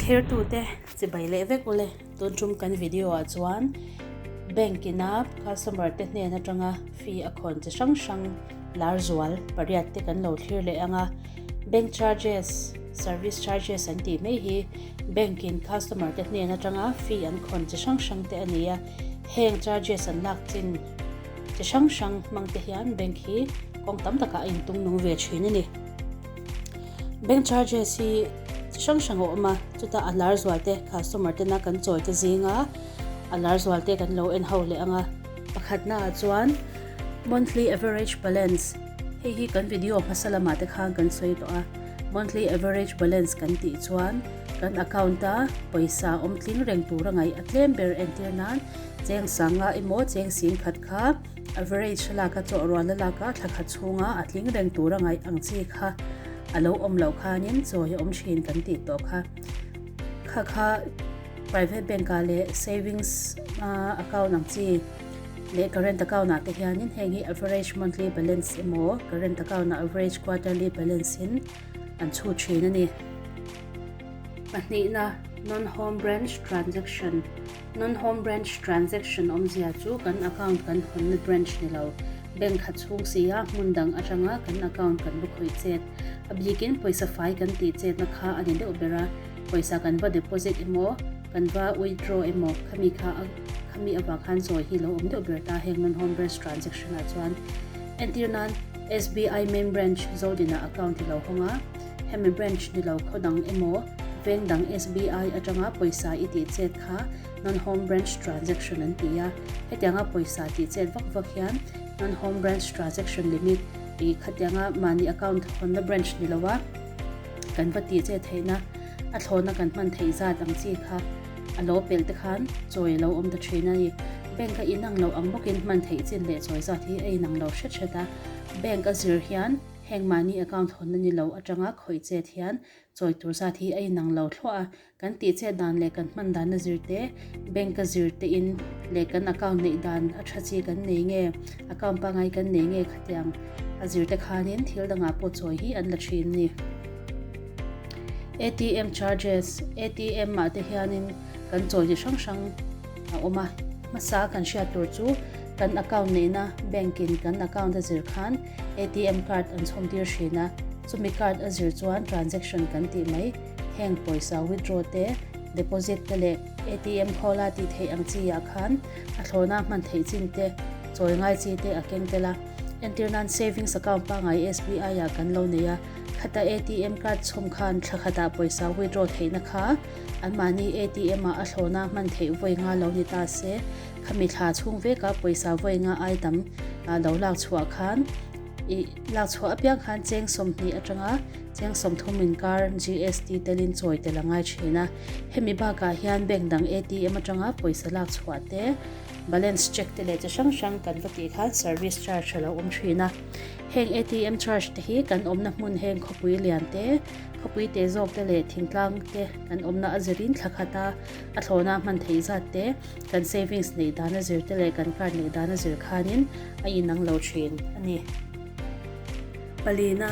Thirtute chibai leh vek ule tun tum kan video ah chuan bank ina customer te hnen atanga fee a khawn chi hrang hrang lar zual pariat te kan lo thlir leh ang a bank charges service charges an tih mai hi bank in customer te hnen atanga fee an khawn chi hrang hrang te a ni a heng charges an lak chin chi hrang hrang hmang te hian bank hi kawng tam takah a intung nung ve thin a ni. Bank charges hi chi hrang hrang a awm a chutah a lar zual te customer tena kan chawi te zinga a lar zual te kan lo en ho leh ang a pakhatna ah chuan monthly average balance hei hi kan video hmasa lamah te khan kan sawi tawh a monthly average balance kan tih chuan kan account a pawisa awm tling reng tur a ngaih a tlem ber entir nan cheng sanga emaw cheng sing khat kha Average laka chawhrualna laka thla khat chhunga a tling reng tur a ngaih ang chi kha a lo awm loh khanin chawi a awm thin kan tih tawh kha. Kha kha private bank ah leh savings account ang chi leh current account ah te hianin heng hi average monthly balance emaw current account ah average quarterly balance in an chhut thin a ni. Pahnihna, non-home branch transaction. Non-home branch transaction awmzia chu kan account kan hawnna branch ni lo, bank khat chhung sia hmun dang atanga kan account kan va khawih chet. A bikin pawisa fai kan tih chetna kha a ni deuh ber a, pawisa kan va deposit emaw, kan va withdraw emaw khami kha khami avang khan chawi hi lo awm deuh ber ta heng non-home branch transaction ah chuan. Entir nan SBI main branch Zodina account hi lo hawng a, Hemi branch ni lo khaw dang emaw veng dang SBI atanga pawisa i tih chet kha non-home branch transaction an ti a. Hetianga pawisa tih chet vak vak hian non-home branch transaction limit i khatianga mahni account hawnna branch ni loa kan va tih chet theihna a thlawna kan hman theih zat ang chi kha a lo pelh te khan chawi a lo awm ta thin a ni. Bank a inang loh ang bawkin hman theih chin leh chawi zat hi a inang lo hret hret a. Bank a zir hian Heng mahni account hawnna ni lo atanga khawih chet hian chawi tur zat hi a inang lo thluah a, kan tih chet dan leh kan hman dan a zir te, bank a zir te in leh kan account neih dan a tha chi kan nei nge, account pangai kan nei nge khatiang a zir te khanin thil dangah pawh chawi hi an la thin ni. ATM charges, ATM ah te hianin kan chawi chi hrang hrang a awm a, hmasa kan hriat tur chu kan account neihna bank in kan account a zir khan ATM card an chhawm tir thin a, chumi card a zir chuan transaction kan tih mai, heng pawisa withdraw te, deposit te leh ATM khawla tih theih ang chi ah khan a thlawna hman theih chin te, chawi ngai chi te a keng tel a. Entir nan savings account pangai SBI ah kan lo nei a, khata ATM card chhawm khan thla khatah pawisa withdraw theihna kha anmahni ATM ah a thlawna hman theih vawi nga lo ni ta se, Khami thla chhung veka pawisa vawi nga ai tam lo lak chhuah khan ih lak chhuah apiang khan cheng 20 atanga cheng 30 inkar GST telin chawi tel a ngai thin a. Hemi bakah hian bank dang ATM atanga pawisa lak chhuah te, balance check te leh chi hrang hrang kan va tih khan service charge a lo awm thin a. Heng ATM charge te hi kan awmna hmun heng khawpui lian te, khawpui te zawk te leh thingtlang te kan awmna a zirin thla khata a thlawna hman theih zat te, Kan savings neih dan a zir te leh kan card neih dan a zir khanin a inang lo thin a ni. Palina,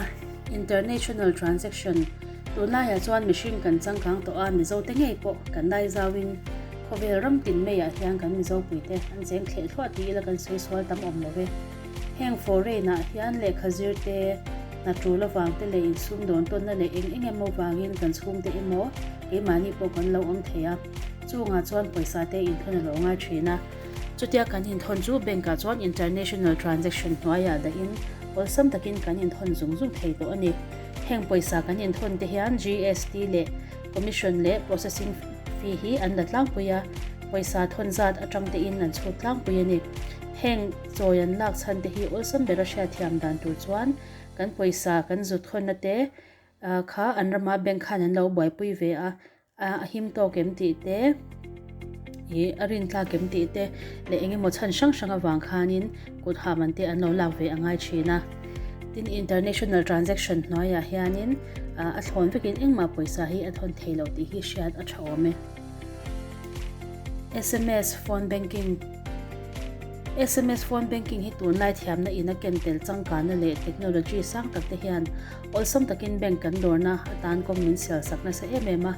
International transaction, Tunlaiah chuan mihring kan changkang tawh a, Mizo te ngei pawh kan lai zauin khawvel ram tin meiah hian kan Mizo puite an cheng thleh thluah ti ila kan sawi sual tam awm lo e. Heng foreign ah hian lehkha zir te, hna tul avang te leh insumdawn tawnna leh eng eng emaw vangin kan chhungte emaw keimahni pawh kan lo awm thei a. Chungah chuan pawisa te inthawn a lo ngai thin a, chutia kan inthawn chu bank ah chuan international transaction hnuaiah dahin awlsam takin kan inthawn zung zung thei tawh a ni. Heng pawisa kan inthawn te hian GST leh commission leh processing fee hi an la tlangpui a, pawisa thawn zat atang tein an chhut tlangpui a ni. Heng chawi an lak chhan te hi awlsam bera hriatthiam dan tur chuan kan pawisa kan zut thawnna te kha an rama bank khan an lo buaipui ve a, A him tawk em tih te, ih a rin tlak em tih te leh eng emaw chhan hrang hrang avang khanin kut hah man te an lo lak ve a ngai thin a. Tin, international transaction hnuaiah hianin a thlawn vekin engmah pawisa hi a thawn thei lo tih hi hriat a tha awm e. Sms phone banking Sms phone banking hi tunlai thiamna in a ken tel changkanna leh technology sang tak te hian Awlsam takin bank kan dawrna atan kawng min sial sak nasa em em a.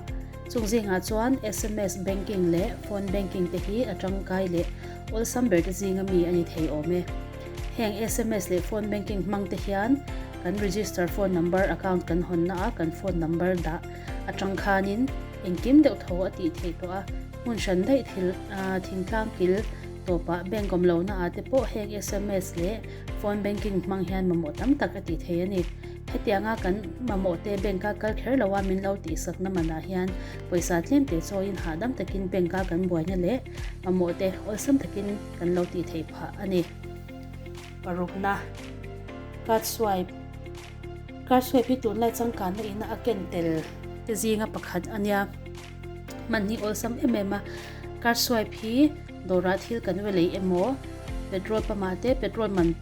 Chung zingah chuan sms banking leh phone banking te hi a tangkai leh awlsam ber te zinga mi a ni thei awm e. Heng sms leh phone banking hmang te hian kan register phone number account kan hawnna a kan phone number dah atang khanin engkim deuh tho a tih theih tawh a. Hmun hran daih thil thingtlang kil tawpah bank awm lohna ah te pawh heng sms leh phone banking hmang hian mamawh tam tak a tih thei a ni. Hetianga kan mamawh te bank a kal kher lo a min lo tihsakna manah hian pawisa tlem te chawiin hahdam takin bank a kan buaina leh mamawh te awlsam takin kan lo tih theih phah a ni. Parukna, Card swipe Card swipe hi tunlai changkanna ina a ken tel te zinga pakhat a nia. Hman hi awlsam em em a, card swipe hi dawrah thil kan ve lei emaw petrol pump ah te petrol man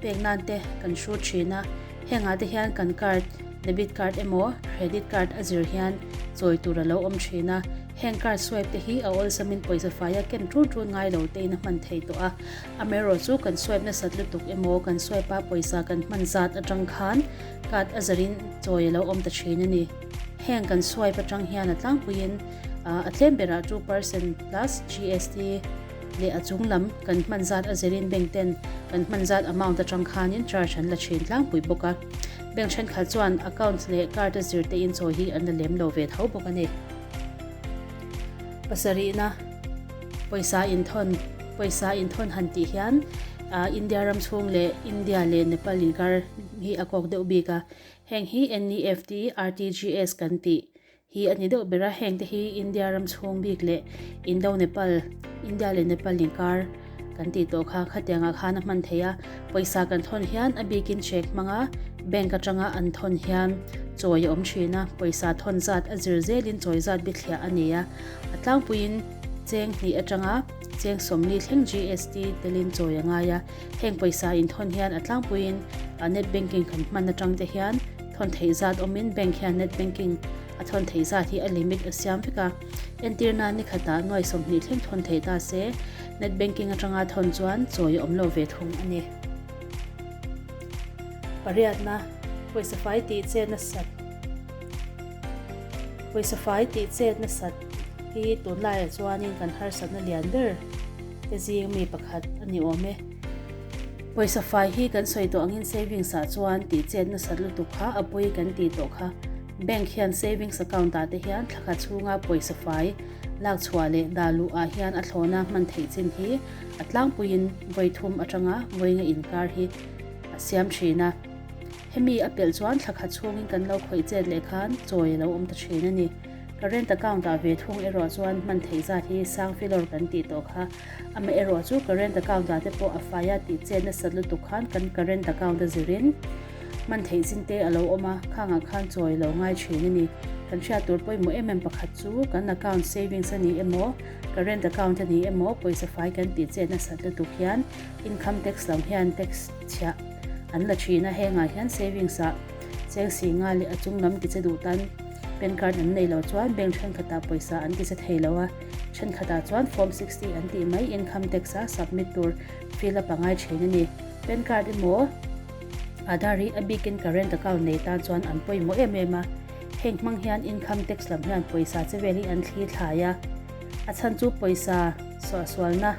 pek nan te kan hrut thin a, hengah te hian kan card debit card emaw credit card a zir hian chawi tur a lo awm thin a, heng card swipe te hi a awlsamin pawisa faia ken tun tun ngai lo te in a hman thei tawh a, amaherawh chu kan swipe nasat lutuk emaw kan swipe a pawisa kan hman zat atang khan card a zarin chawi a lo awm ta thin a ni. Heng kan swipe atang hian a tlangpuiin a tlem berah 2% plus GST leh a chung lam kan hman zat a zirin bank ten kan hman zat amount atang khanin charge an la thin tlangpui bawk a. Bank thenkhat chuan account leh card a zir te in chawi hi an la lem lo ve tho bawk a ni. Pasarihna, Pawisa inthawn Pawisa inthawn han tih hian India ram chhung leh India leh Nepal inkar hi a kawk deuh bik a. Heng hi NEFT, RTGS kan tih hi a ni deuh ber a, heng te hi India ram chhung bik leh Indo-Nepal, India leh Nepal inkar kan tih tawh kha khatiangah khan a hman theih a. Pawisa kan thawn hian a bikin check hmanga bank atanga an thawn hian chawi a awm thin a, pawisa thawn zat a zir zelin chawi zat bithliah a ni a, a tlangpuiin cheng hnih atanga cheng 40 thleng GST telin chawi a ngai a. Heng pawisa inthawn hian a tlangpuiin net banking kan hman atang te hian thawn theih zat awmin bank hian net banking a thawn theih zat hi a limit a siam vek a. Entir nan ni khatah nuai 20 thleng thawn theih ta se net banking atanga thawn chuan chawi a awm lo ve thung a ni. Pariatna, Pawisa fai tih chet nasat Pawisa fai tih chet nasat hi tunlaiah chuanin kan harsatna lian ber te zing mi pakhat a ni awm e. Pawisa fai hi kan sawi tawh angin savings ah chuan tih chet nasat lutuk kha a pawi kan tih tawh kha. Bank hian savings account ah te hian thla khat chhunga pawisa fai lak chhuah leh dah luh ah hian a thlawna hman theih chin hi a tlangpuiin vawi thum atanga vawi nga inkar hi a siam thin a. Hemi a pelh chuan thla khat chhungin kan lo khawih chet leh khan chawi a lo awm ta thin a ni. Current account ah ve thung erawh chuan hman theih zat hi sang filawr kan tih tawh kha. Amah erawh chu current account ah te pawh a fai a tih chet nasat lutuk khan kan current account a zirin hman theih zin te a lo awm a, khangah khan chawi lo ngai thin a ni. Kan hriat tur pawimawh em em pakhat chu kan account savings a ni emaw, current account a ni emaw pawisa fai kan tih chet nasat lutuk hian income tax lam hian tax chhiah an la thin a, hengah hian savings ah cheng si nga leh a chung lam ti che duh tan pan card an nei lo chuan bank thenkhatah pawisa an ti che thei lo a, thenkhatah chuan form 60 an tih mai income tax a submit tur fill up a ngai thin a ni. Pan card emaw Aadhaar hi a bikin current account nei tan chuan an pawimawh em em a, heng hmang hian income tax lam hian pawisa che vel hi an thli thlai a, a chhan chu pawisa suahsualna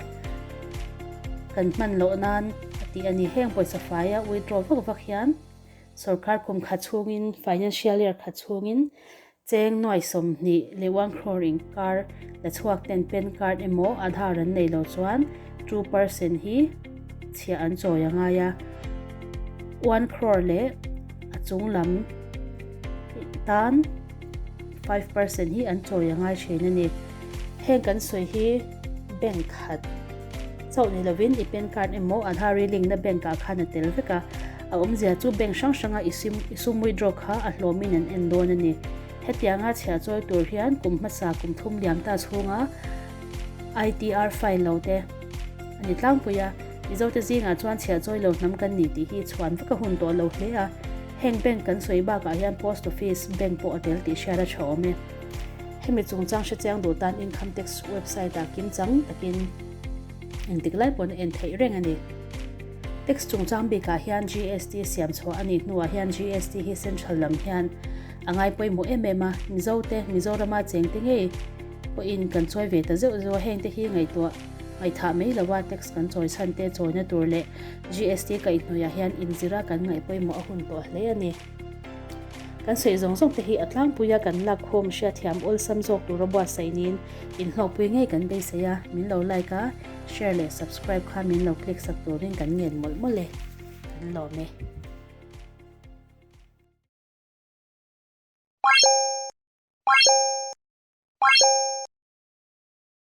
kan hman loh nan a tih a ni. Heng pawisa faia withdraw vak vak hian Sorkar kum khat chhungin, financial year khat chhungin cheng nuai 20 leh 1 crore inkar la chhuak ten PAN card emaw Aadhaar an nei lo chuan 2% hi chhiah an chawi a ngai a. 1 crore leh a chung lam tan 5% hi an chawi a ngai thin a ni. Heng kan sawi hi bank khat chauh ni lovin i PAN card emaw Aadhaar i link na bank ah khan a tel vek a. A awmzia chu bank hrang hranga i sim i sum withdraw kha a hlawmin an en dawn a ni. Hetianga chhiah chawi tur hian kum hmasa kum thum liam ta chhunga ITR file lo te a ni tlangpui a. Mizote zingah chuan chhiah chawi lo hnam kan ni tih hi chhuan vek a hun tawh lo hle a. Heng bank kan sawi bakah hian post office bank pawh a tel tih hriat a tha awm e. Hemi chungchang hrechiang duh tan income tax website ah kimchang takin engtik lai pawn a en theih reng a ni. Tax chungchang bikah hian GST siam chhuah a nih hnuah hian GST hi central lam hian. A ngai pawimawh em em a, Mizo te, Mizorama cheng te ngei pawhin kan chawi ve ta zeuh zeuh a, heng te hi ngaihtuah ngaihthah mai lo a, tax kan chawi chhan te chawina tur leh GST kaihhnawih ah hian inzira kan ngaih pawimawh a hun tawh hle a ni. Kan sawi zawng zawng te hi a tlangpuia kan lakkhawm hriatthiam awlsam zawk tura buatsaih niin inhlawhpui ngei kan beisei a, min lo like a, share leh subscribe kha min lo click sak turin kan ngen mawlh mawlh e. Kan lawm e.